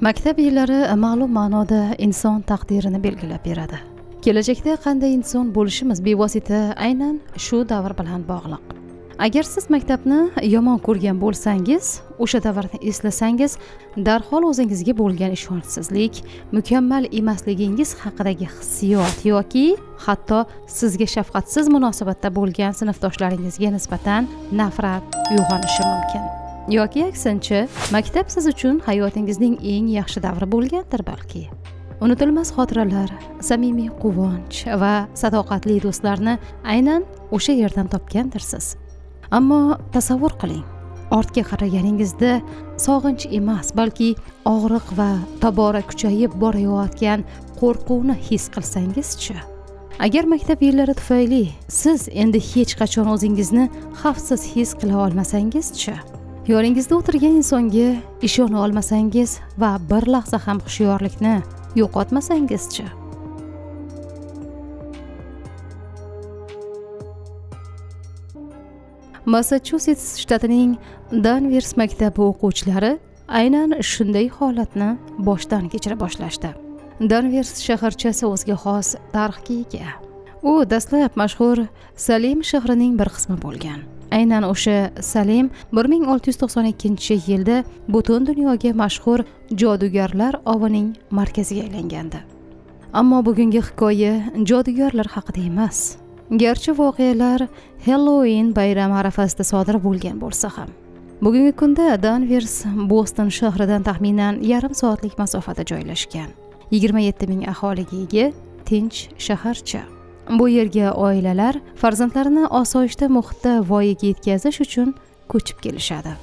Maktab yillari ma'lum ma'noda inson taqdirini belgilab beradi. Kelajakda qanday inson bo'lishimiz bevosita aynan shu davr bilan bog'liq. Agar siz maktabni yomon ko'rgan bo'lsangiz, o'sha davrni eslasangiz, darhol o'zingizga bo'lgan ishonchsizlik, mukammal emasligingiz haqidagi hissiyot yoki hatto sizga shafqatsiz munosabatda bo'lgan sinfdoshlaringizga nisbatan nafrat uyg'onishi mumkin. Yoki aksincha, maktab siz uchun hayotingizning eng yaxshi davri bo'lgandir balki. Unutilmas xotiralar, samimiy quvonch va sadoqatli do'stlarni aynan o'sha yerdan topgandirsiz. Ammo tasavvur qiling, ortga qaraganingizda sog'inch emas, balki og'riq va tobora kuchayib borayotgan qo'rquvni his qilsangizchi? Agar maktab yillari tufayli siz endi hech qachon o'zingizni xavfsiz his qila olmasangizchi? Yoningizda o'tirgan insonga ishona olmasangiz va bir lahza ham hushyorlikni yo'qotmasangizchi? Massachusets shtatining Danvers maktabi o'quvchilari aynan shunday holatni boshdan kechira boshlashdi. Danvers shaharchasi o'ziga xos tarixga ega. U dastlab mashhur Salem shahrining bir qismi bo'lgan. Aynan o'sha Salem 1692-yilda butun dunyoga mashhur jodugarlar ovining markaziga aylangandi. Ammo bugungi hikoya jodugarlar haqida emas. Garchi voqealar Halloween bayrami arafasida sodir bo'lgan bo'lsa ham. Bugungi kunda Danvers Boston shahridan taxminan yarim soatlik masofada joylashgan. 27 ming aholiga ega tinch shaharcha. Bu yerga oilalar farzandlarini osoyishta muhitda voyaga yetkazish uchun ko'chib kelishadi.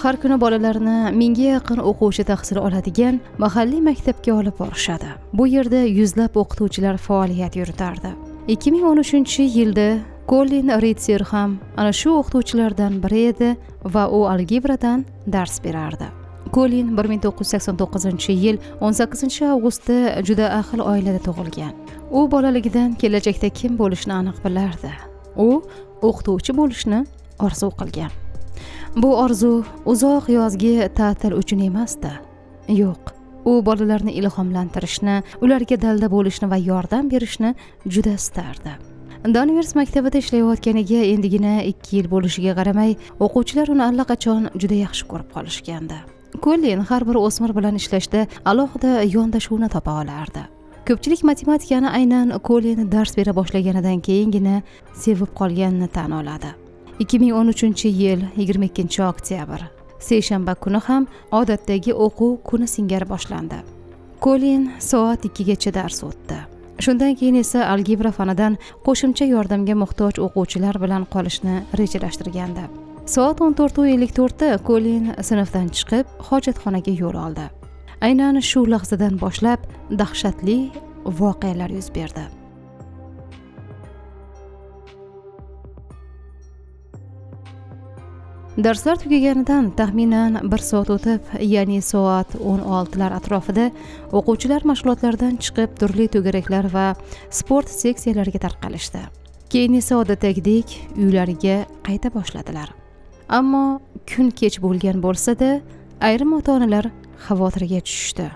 Har kuni bolalarni mingga yaqin o'quvchi tahsil oladigan mahalliy maktabga olib borishadi. Bu yerda yuzlab o'qituvchilar faoliyat yuritardi. 2013-yilda Kolin Ritser ham ana shu o'qituvchilardan biri edi va u algebradan dars berardi. Kolin 1989-yil 18-avgustda juda ahil oilada tug'ilgan. U bolaligidan kelajakda kim bo'lishini aniq bilardi. U o'qituvchi bo'lishni orzu qilgan. Bu orzu uzoq yozgi ta'til uchun emasdi. Yo'q, u bolalarni ilhomlantirishni, ularga dalda bo'lishni va yordam berishni juda istardi. Danvers maktabida ishlayotganiga endigina 2 yil bo'lishiga qaramay, o'quvchilar uni allaqachon juda yaxshi ko'rib qolishgandi. Kolin har bir o'smir bilan ishlashda alohida yondashuvni topa olardi. Ko'pchilik matematikani aynan Kolin dars bera boshlaganidan keyingina sevib qolganini tan oladi. 2013-yil 22-oktyabr, seshanba kuni ham odatdagi o'quv kuni singari boshlandi. Kolin soat 2 gacha dars o'tdi. Shundan keyin esa algebra fanidan qo'shimcha yordamga muhtoj o'quvchilar bilan qolishni rejalashtirgandi. Soat 14:54da Kolin sinfdan chiqib, hojatxonaga yo'l oldi. Aynan shu lahzadan boshlab dahshatli voqealar yuz berdi. Darslar tugaganidan taxminan 1 soat o'tib, ya'ni soat 16lar atrofida o'quvchilar mashg'ulotlardan chiqib turli to'garaklar va sport seksiyalariga tarqalishdi. Keyin esa odatdagidek uylariga qayta boshladilar. Ammo kun kech bo'lgan bo'lsa-da, ayrim ota-onalar xavotirga tushishdi.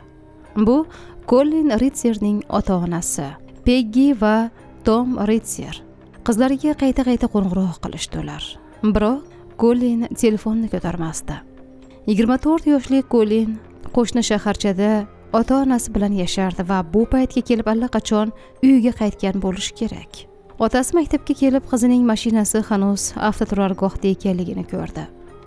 Bu Kolin Ritserning ota-onasi Peggi va Tom Ritser. Qizlariga qayta-qayta qo'ng'iroq qilishdi ular. Biroq Kolin telefonni ko'tarmasdi. 24 yoshli Kolin qo'shni shaharchada ota-onasi bilan yashardi va bu paytga kelib allaqachon uyiga qaytgan bo'lishi kerak. Otasi maktabga kelib qizining mashinasi hanuz avtoturargohda ekanligini ko'rdi.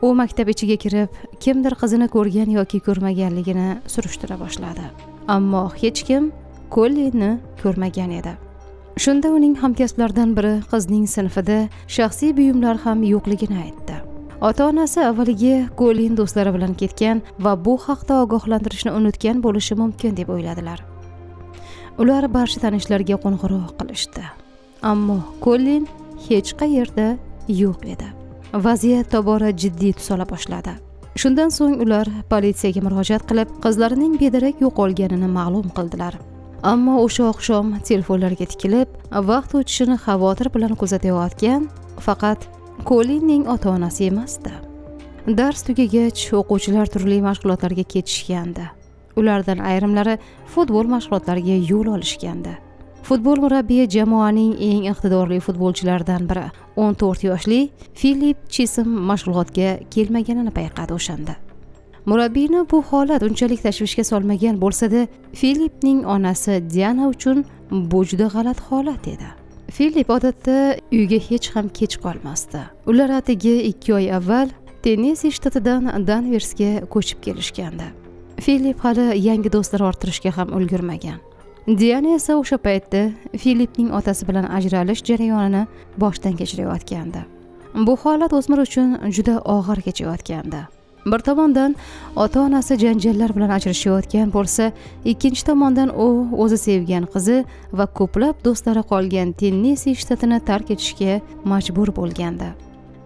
U maktab ichiga kirib, kimdir qizini ko'rgan yoki ko'rmaganligini surishtira boshladi. Ammo hech kim Kolinni ko'rmagan edi. Shunda uning hamkasblaridan biri qizning sinfida shaxsiy buyumlar ham yo'qligini aytdi. Ota-onasi avvaliga Kolin do'stlari bilan ketgan va bu haqda ogohlantirishni unutgan bo'lishi mumkin deb o'yladilar. Ular barcha tanishlarga qo'ng'iroq qilishdi. Ammo Kolin hech qayerda yo'q edi. Vaziyat tobora jiddiy tus ola boshladi. Shundan so'ng ular politsiyaga murojaat qilib, qizlarining bedarak yo'qolganini ma'lum qildilar. Ammo o'sha oqshom telefonlarga tikilib, vaqt o'tishini xavotir bilan kuzatayotgan faqat Kolinning ota-onasi emasdi. Dars tugagach, o'quvchilar turli mashg'ulotlarga ketishgandi. Ulardan ayrimlari futbol mashg'ulotlariga yo'l olishgandi. Futbol murabbiyi jamoaning eng iqtidorli futbolchilaridan biri 14 yoshli Filip Chism mashg'ulotga kelmaganini payqadi o'shanda. Murabbiyni bu holat unchalik tashvishga solmagan bo'lsa-da, Filipning onasi Diana uchun bu juda g'alati holat edi. Filip odatda uyga hech ham kech qolmasdi. Ular atigi 2 oy avval Tennessee shtatidan Danversga ko'chib kelishgandi. Filip hali yangi do'stlar orttirishga ham ulgurmagan. Diana esa o'sha paytda Filipning otasi bilan ajralish jarayonini boshdan kechirayotgandi. Bu holat o'smir uchun juda og'ir kechayotgandi. Bir tomondan ota-onasi janjallar bilan ajrashayotgan bo'lsa, ikkinchi tomondan u o'zi sevgan qizi va ko'plab do'stlari qolgan Tennessee shtatini tark etishga majbur bo'lgandi.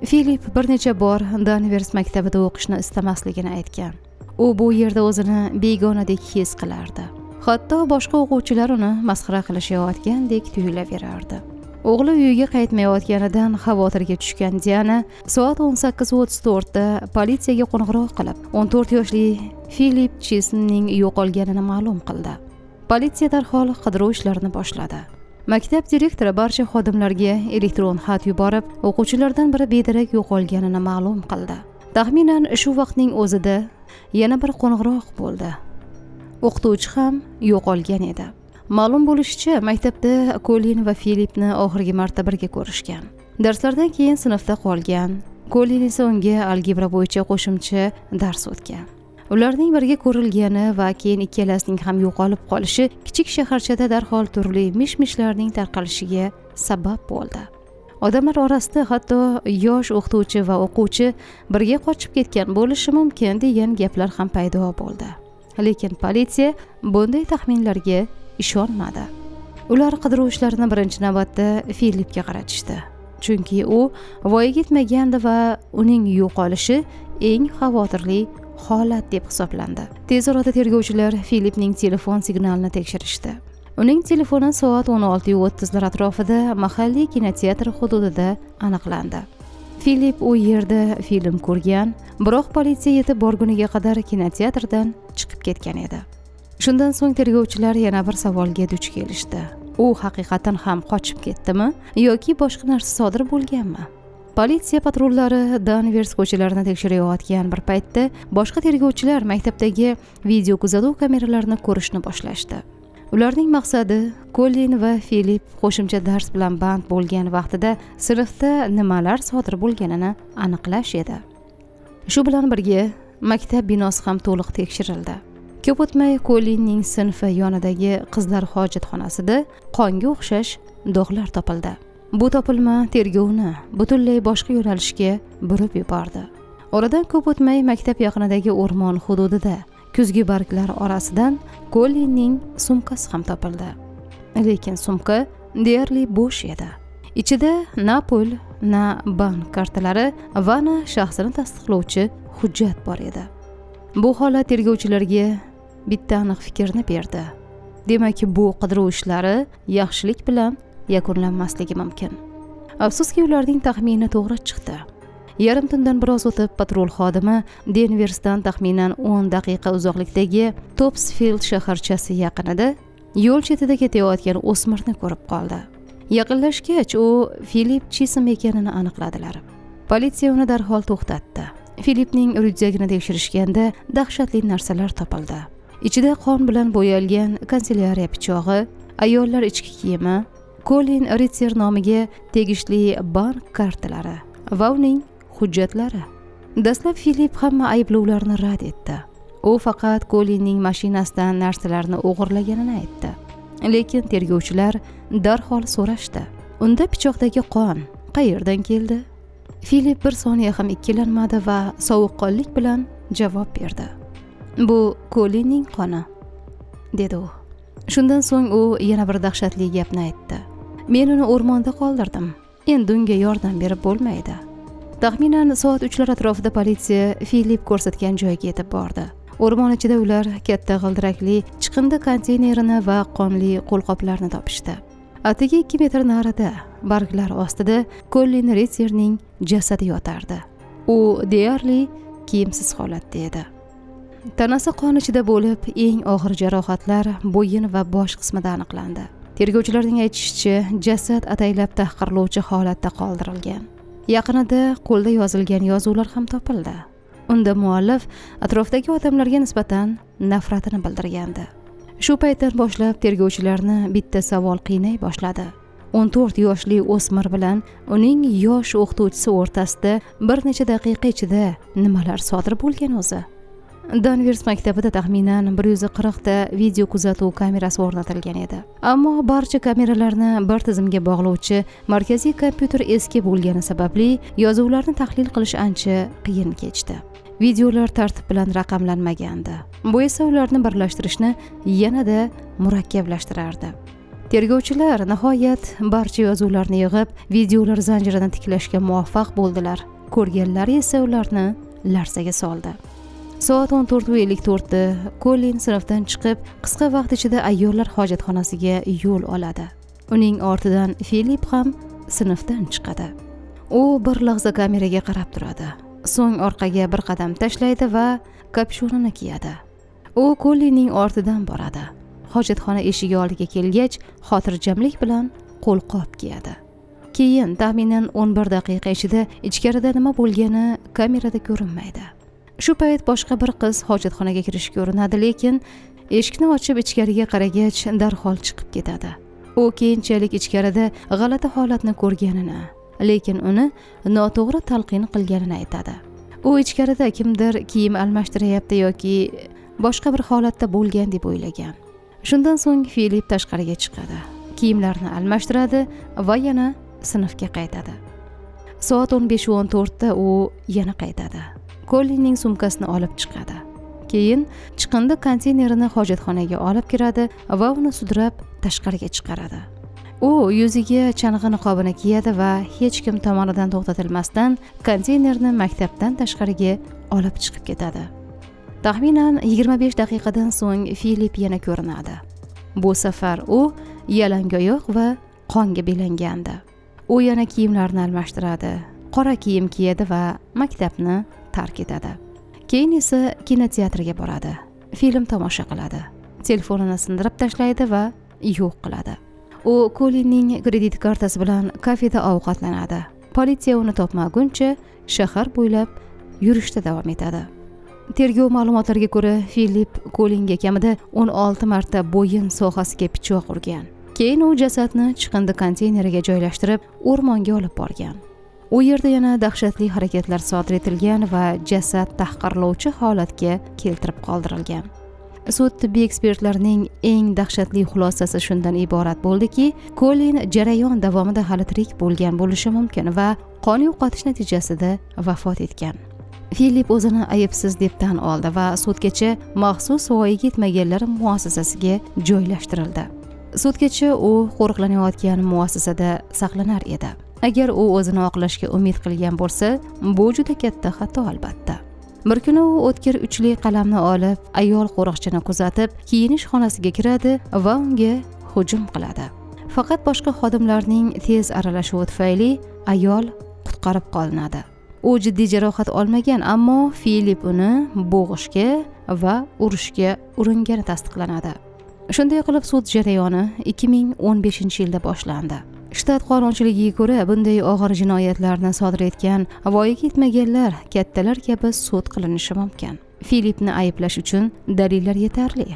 Filip bir necha bor Danvers maktabida o'qishni istamasligini aytgan. U bu yerda o'zini begonadek his qilardi. Hatto boshqa o'quvchilar uni masxara qilishayotgandek tuyulaverardi. O'g'li uyiga qaytmayotganidan xavotirga tushgan Diana soat 18:34 da politsiyaga qo'ng'iroq qilib, 14 yoshli Filip Chismning yo'qolganini ma'lum qildi. Politsiya darhol qidiruv ishlarini boshladi. Maktab direktori barcha xodimlarga elektron xat yuborib, o'quvchilardan biri bedarak yo'qolganini ma'lum qildi. Taxminan shu vaqtning o'zida yana bir qo'ng'iroq bo'ldi. O'qituvchi ham yo'qolgan edi. Ma'lum bo'lishicha, maktabda Kolin va Filipni oxirgi marta birga ko'rishgan. Darslardan keyin sinfda qolgan. Kolin esa unga algebra bo'yicha qo'shimcha dars o'tgan. Ularning birga ko'rilgani va keyin ikkalasining ham yo'qolib qolishi kichik shaharchada darhol turli mish-mishlarning tarqalishiga sabab bo'ldi. Odamlar orasida hatto yosh o'qituvchi va o'quvchi birga qochib ketgan bo'lishi mumkin degan gaplar ham paydo bo'ldi. Lekin politsiya bunday taxminlarga ishonmadi. Ular qidiruv ishlarini birinchi navbatda Filipga qaratishdi. Chunki u voyaga yetmagandi va uning yo'qolishi eng xavotirli holat deb hisoblandi. Tez orada tergovchilar Filipning telefon signalini tekshirishdi. Uning telefoni soat 16:30 lar atrofida mahalliy kinoteatr hududida aniqlandi. Filip u yerda film ko'rgan, biroq politsiya yetib borguniga qadar kinoteatrdan chiqib ketgan edi. Shundan so'ng tergovchilar yana bir savolga duch kelishdi. U haqiqatan ham qochib ketdimi yoki boshqa narsa sodir bo'lganmi? Politsiya patrullari Danvers ko'chalarini tekshirayotgan bir paytda boshqa tergovchilar maktabdagi video kuzatuv kameralarini ko'rishni boshlashdi. Ularning maqsadi Kolin va Filip qo'shimcha dars bilan band bo'lgan vaqtida sinfda nimalar sodir bo'lganini aniqlash edi. Shu bilan birga maktab binosi ham to'liq tekshirildi. Ko'p o'tmay Kolinning sinfi yonidagi qizlar hojatxonasida qonga o'xshash dog'lar topildi. Bu topilma tergovni butunlay boshqa yo'nalishga burib yubordi. Oradan ko'p o'tmay maktab yaqinidagi o'rmon hududida kuzgi barglar orasidan Kolinning sumkasi ham topildi. Lekin sumka deyarli bo'sh edi. Ichida na pul, na bank kartalari va na shaxsini tasdiqlovchi hujjat bor edi. Bu holat tergovchilarga bitta aniq fikrni berdi. Demak, bu qidiruv ishlari yaxshilik bilan yakunlanmasligi mumkin. Afsuski, ularning taxmini to'g'ri chiqdi. Yarim tundan biroz o'tib patrul xodimi Denversdan taxminan 10 daqiqa uzoqlikdagi Topsfield shaharchasi yaqinida yo'l chetida ketayotgan o'smirni ko'rib qoldi. Yaqinlashgach, u Filip Chism ekanini aniqladilar. Politsiya uni darhol to'xtatdi. Filipning ryukzagini tekshirishganda dahshatli narsalar topildi. Ichida qon bilan bo'yalgan kanselyariya pichog'i, ayollar ichki kiyimi, Kolin Ritser nomiga tegishli bank kartalari va uning hujjatlari. Dastlab Filip hamma ayblovlarni rad etdi. U faqat Kolinning mashinasidan narsalarni o'g'irlaganini aytdi. Lekin tergovchilar darhol so'rashdi. Unda pichoqdagi qon qayerdan keldi? Filip bir soniya ham ikkilanmadi va sovuqqonlik bilan javob berdi. Bu Kolinning qoni, dedi u. Shundan so'ng u yana bir dahshatli gapni aytdi. Men uni o'rmonda qoldirdim. Endi unga yordam berib bo'lmaydi. Taxminan soat 3 lar atrofida politsiya Filip ko'rsatgan joyga yetib bordi. O'rmon ichida ular katta g'ildirakli chiqindi konteynerini va qonli qo'lqoplarni topishdi. Atigi 2 metr narida, barglar ostida Kolin Ritserning jasadi yotardi. U deyarli kiyimsiz holatda edi. Tanasi qon ichida bo'lib, eng og'ir jarohatlar bo'yin va bosh qismida aniqlandi. Tergovchilarning aytishicha, jasad ataylab tahqirlovchi holatda qoldirilgan. Yaqinida qo'lda yozilgan yozuvlar ham topildi. Unda muallif atrofdagi odamlarga nisbatan nafratini bildirgandi. Shu paytdan boshlab tergovchilarni bitta savol qiynay boshladi. 14 yoshli o'smir bilan uning yosh o'qituvchisi o'rtasida bir necha daqiqa ichida nimalar sodir bo'lgan o'zi? Danvers maktabida taxminan 140 ta video kuzatuv kamerasi o'rnatilgan edi. Ammo barcha kameralarni bir tizimga bog'lovchi markaziy kompyuter eski bo'lgani sababli yozuvlarni tahlil qilish ancha qiyin kechdi. Videolar tartib bilan raqamlanmagandi. Bu esa ularni birlashtirishni yanada murakkablashtirardi. Tergovchilar nihoyat barcha yozuvlarni yig'ib, videolar zanjirini tiklashga muvaffaq bo'ldilar. Ko'rganlari esa ularni larzaga soldi. Soat 14:54 da Kolin sinfdan chiqib, qisqa vaqt ichida ayollar hojatxonasiga yo'l oladi. Uning ortidan Filip ham sinfdan chiqadi. U bir lahza kameraga qarab turadi. So'ng orqaga bir qadam tashlaydi va kapshonini kiyadi. U Kolinning ortidan boradi. Hojatxona eshigi oldiga kelgach, xotirjamlik bilan qo'lqop kiyadi. Keyin taxminan 11 daqiqa ichida ichkarida nima bo'lgani kamerada ko'rinmaydi. Shu payt boshqa bir qiz hojatxonaga kirishga urinadi, lekin eshikni ochib ichkariga qaragach darhol chiqib ketadi. U keyinchalik ichkarida g'alati holatni ko'rganini, lekin uni noto'g'ri talqin qilganini aytadi. U ichkarida kimdir kiyim almashtirayapti yoki boshqa bir holatda bo'lgan deb o'ylagan. Shundan so'ng Filip tashqariga chiqadi, kiyimlarini almashtiradi va yana sinfga qaytadi. Soat 15:14 da u yana qaytadi. Kolinning sumkasini olib chiqadi. Keyin chiqindi konteynerini hojatxonaga olib kiradi va uni sudrab tashqariga chiqaradi. U yuziga chang'i niqobini kiyadi va hech kim tomonidan to'xtatilmasdan konteynerni maktabdan tashqariga olib chiqib ketadi. Taxminan 25 daqiqadan so'ng Filip yana ko'rinadi. Bu safar u yalangoyoq va qonga belangandi. U yana kiyimlarini almashtiradi, qora kiyim kiyadi va maktabni tark etadi. Keyin esa kinoteatrga boradi. Film tomosha qiladi. Telefonini sindirib tashlaydi va yo'q qiladi. U Kolinning kredit kartasi bilan kafeda ovqatlanadi. Politsiya uni topmaguncha shahar bo'ylab yurishda davom etadi. Tergov ma'lumotlariga ko'ra, Filip Kolinga kamida 16 marta bo'yin sohasiga pichoq urgan. Keyin u jasadni chiqindi konteyneriga joylashtirib, o'rmonga olib borgan. U yerda yana dahshatli harakatlar sodir etilgan va jasad tahqirlovchi holatga keltirib qoldirilgan. Sud tibbiy ekspertlarining eng dahshatli xulosasi shundan iborat bo'ldiki, Kolin jarayon davomida hali tirik bo'lgan bo'lishi mumkin va qon yo'qotish natijasida vafot etgan. Filip o'zini aybsiz deb tan oldi va sudgacha maxsus voyaga yetmaganlar muassasasiga joylashtirildi. Sudgacha u qo'riqlanayotgan muassasada saqlanar edi. Agar u o'zini oqlashga umid qilgan bo'lsa, bu juda katta xato albatta. Bir kuni u o'tkir uchli qalamni olib, ayol qo'riqchini kuzatib, kiyinish xonasiga kiradi va unga hujum qiladi. Faqat boshqa xodimlarning tez aralashuvi tufayli ayol qutqarib qolinadi. U jiddiy jarohat olmagan, ammo Filip uni bo'g'ishga va urishga uringani tasdiqlanadi. Shunday qilib sud jarayoni 2015-yilda boshlandi. Shtat qonunchiligiga ko'ra, bunday og'ir jinoyatlarni sodir etgan voyaga yetmaganlar kattalar kabi sud qilinishi mumkin. Filipni ayblash uchun dalillar yetarli.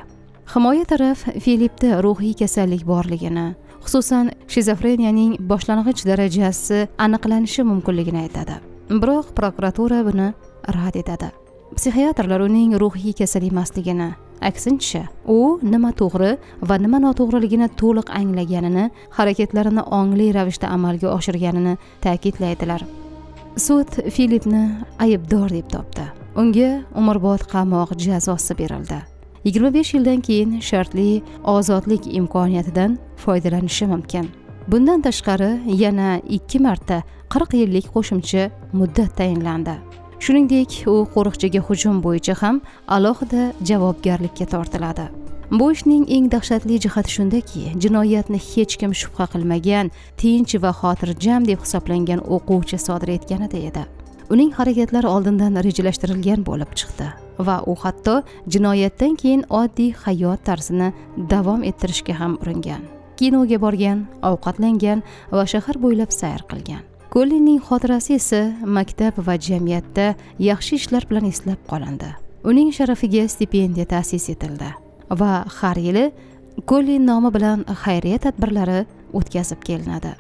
Himoya taraf Filipda ruhiy kasallik borligini, xususan shizofreniyaning boshlang'ich darajasi aniqlanishi mumkinligini aytadi. Biroq prokuratura buni rad etadi. Psixiatrlar uning ruhiy kasal emasligini, aksincha, u nima to'g'ri va nima noto'g'riligini to'liq anglaganini, harakatlarini ongli ravishda amalga oshirganini ta'kidlaydilar. Sud Filipni aybdor deb topdi. Unga umrbod qamoq jazosi berildi. 25 yildan keyin shartli ozodlik imkoniyatidan foydalanishi mumkin. Bundan tashqari yana 2 marta 40 yillik qo'shimcha muddat tayinlandi. Shuningdek, u qo'riqchiga hujum bo'yicha ham alohida javobgarlikka tortiladi. Bu ishning eng dahshatli jihati shundaki, jinoyatni hech kim shubha qilmagan, tinch va xotirjam deb hisoblangan o'quvchi sodir etganida edi. Uning harakatlari oldindan rejalashtirilgan bo'lib chiqdi. Va u hatto jinoyatdan keyin oddiy hayot tarzini davom ettirishga ham uringan. Kinoga borgan, ovqatlangan va shahar bo'ylab sayr qilgan. Kollinning xotirasi esa maktab va jamiyatda yaxshi ishlar bilan eslab qolindi. Uning sharafiga stipendiya ta'sis etildi va har yili Kollin nomi bilan xayriya tadbirlari o'tkazib kelinadi.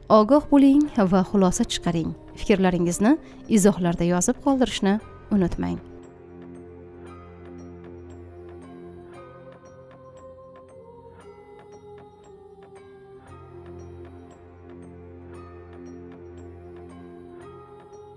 Ogoh bo'ling va xulosa chiqaring. Fikrlaringizni izohlarda yozib qoldirishni unutmang.